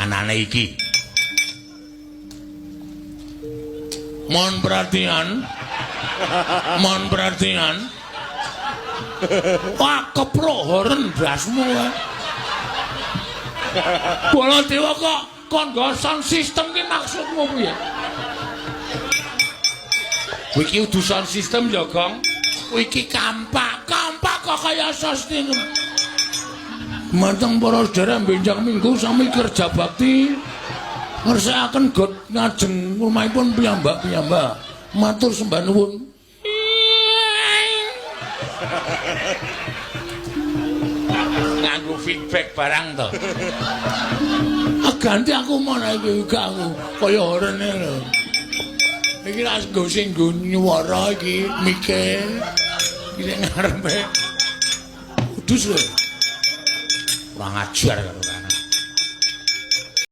Anane iki. Mohon perhatian. Mohon perhatian. Wah, keprok horen brasmu kae. Baladewa kok kon nggo sound system ki maksudmu piye? Kuwi iki udu sound system ya, Gong. Kuwi iki kampak, kampak kok kaya sound. Mateng para sedherek benjang minggu sami kerja bakti ngersakaken got ngajeng rumahipun piyambak-piyambak. Matur sembah nuwun. Nganggo feedback barang to. Ah, ganti aku mana iki gak aku kaya horene lho. Iki ra nggo sing nggo nyuwara iki mike. Iki sing ngarepe. Kudus lho. Kurang ajar karo.